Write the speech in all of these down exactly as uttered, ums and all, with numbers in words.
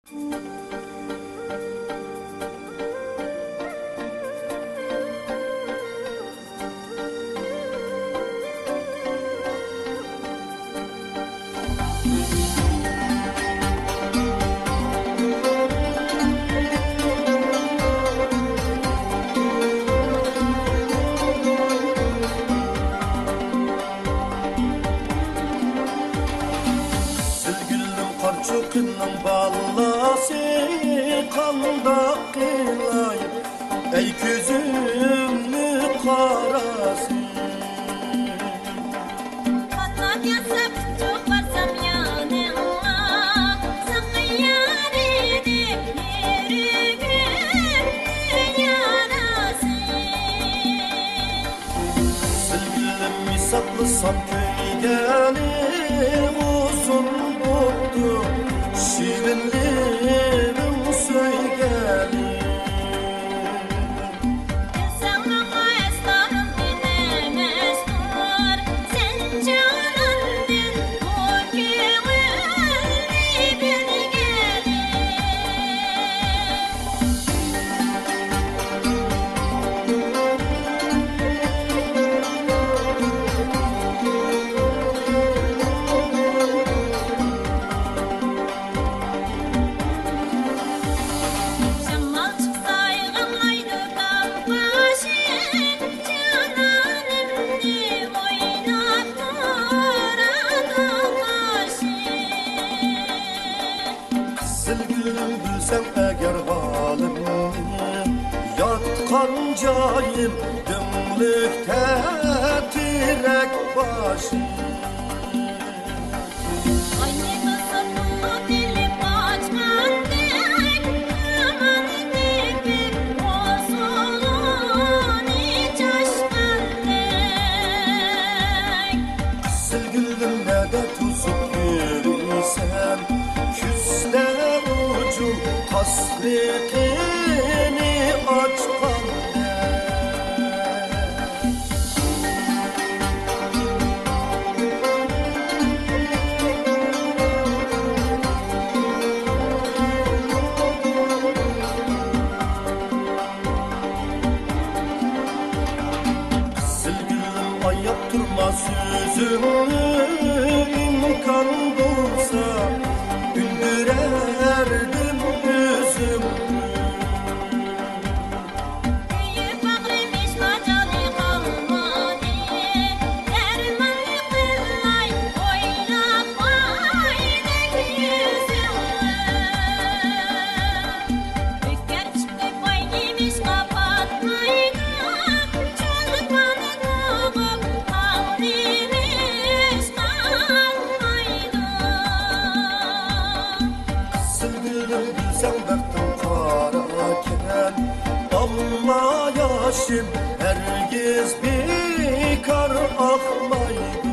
قىزىلگۈلۈم قارچۇقىنىڭ بالىسى، قانداق قىلاي، ئەي كۆزۈمنى قاراسى. قانات ياساپ ئۇچۇپ بارسام يانىڭغا، ساقىيار ئىدى يۈرىكىمنىڭ ياراسى. سىلكىلىم ھېسابلىسام كۆيگەنلىك ئۇزۇن بوپتۇ، شېرىنلىرىم سۆيگەنلىك. بىلسەڭ ماڭا ئەسلىم ئەمەستۇر، سەن جاناندىن بۇ كۆڭۈلنى بىلگەنلىك. شامال چىقسا يىغلايدۇ تاغ باشى، جانانىمنى ئويلاپ تۇرىدۇ قېشىم. قىزىلگۈلۈم، بىلسەڭ ئەگەر ھالىمنى، ياتقان جايىم دۆڭلۈكتە تېرەك باشى. ئاينى توسۇپ ئوت ئېلىپ قاچقاندەك، ئامان تېپىپ ھوسۇلۇنى چاچقاندەك. قىزىلگۈلۈم، نەدە توسۇپ يۈرىسەن، كۈزدە ئۇجۇل تاسلىقىنى ئاچقاندەك. قىزىلگۈلۈم، ئاياپ تۇرما سۆزۈڭنى، ئىمكان بولسا ئۈندۈرەردىم ئۆزۈمنى. كۆيۈپ باغرىم ھېچ ماجالى قالمىدى، دەرمان قىلاي ئويناپ ئايدەك يۈزۈڭنى. ئۆتكەر چىقىپ ئاي نېمىشقا پاتمايدۇ، چولپان تۇغۇپ تاڭ نېمىشقا ئاقمايدۇ. قىزىلگۈلۈم، بىلسەڭ بەختىم قارا ئىكەن، ئالما ياشىم ھەرگىز بىكار ئاقمايدۇ.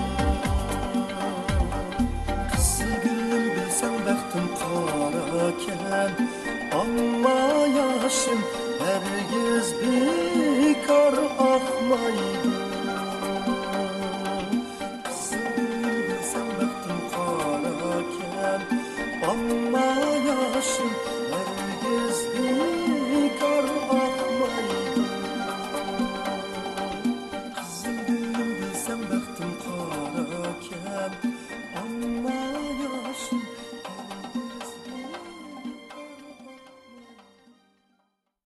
قىزىلگۈلۈم، بىلسەڭ بەختىم قارا ئىكەن، ئالما ياشىم ھەرگىز بىكار ئاقمايدۇ. قىزىلگۈلۈم، بىلسەڭ بەختىم قارا ئىكەن، ئالما ياشىم